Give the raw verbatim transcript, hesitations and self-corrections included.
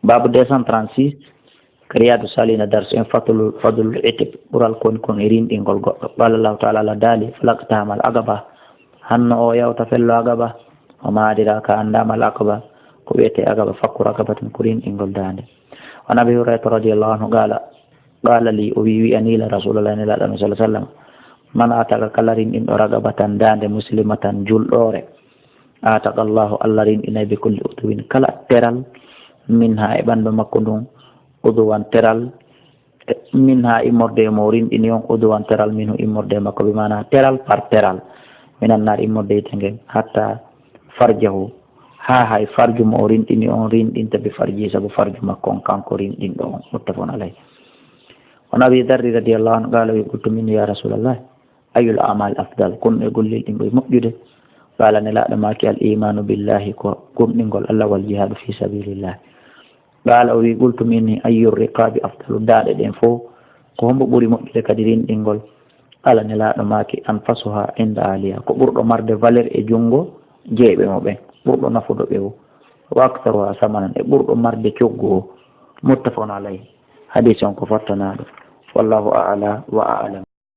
Babu deux cent trente-six, Riyadu Salina, darsu en, fadlu, fadlul itq, ɓural kon kon e rinɗingol goɗɗo. Qala Allahu ta'ala, Allah daali, falaqtahamal aqaba, hanno o yawta fello aqaba, wa ma adraka, annda mal aqaba, ko wiyete aqaba, fakku raqabatin, ko rinɗingol daande. Wa an Abi Hurairata radiyallahu anhu qala, qala li, o wi, wi'ani la Rasulullah, Nelaaɗo sallallahu alaihi wasallam, man ataqa, kala rinɗinɗo raqabatan daande, muslimatan julɗoore, ataqa Allahu, Allah rinɗinay bi kulli udwin, kala teral, minha, e ɓandu makko ndun, udwan, teral, minha, immorde e mo rinɗini on, udwan, teral, minhu, immorde e makko, bi maana teral par teral, minan naar, immorde e yiite ngen, hatta farjahu, haa hay farju mo o rinɗini on rinɗinta bi farji, sabu farju makko on kanko rinɗinɗo on. Muttafaqun alayh. Wa an Abi Dharri radiyallahu anhu qala, wi, qultu, min, ya Rasulallah, ayyul a'mal afdal? Kono e gollel ɗin ɓuri moƴƴude? Qala, Nelaaɗo maaki, al imanu billahi, ko gomɗingol Allah, wal jihadu fi sabilillah, qala, o wi, qultu, min, ayyu riqabi afdalu? Daaɗe ɗen fof, ko hombo ɓuri moƴƴude kadi rinɗingol? Qala, Nelaaɗo maaki, anfasuha inda aliha, ko ɓurɗo marde valeur e junngo jeyɓe mo ɓen, ɓurɗo nafude ɓe o, wa aktharuha samanan, e ɓurɗo marde coggu o. Muttafaqun alayh. Hadis on ko fottanaaɗo. Wallahu a'la wa a'lam.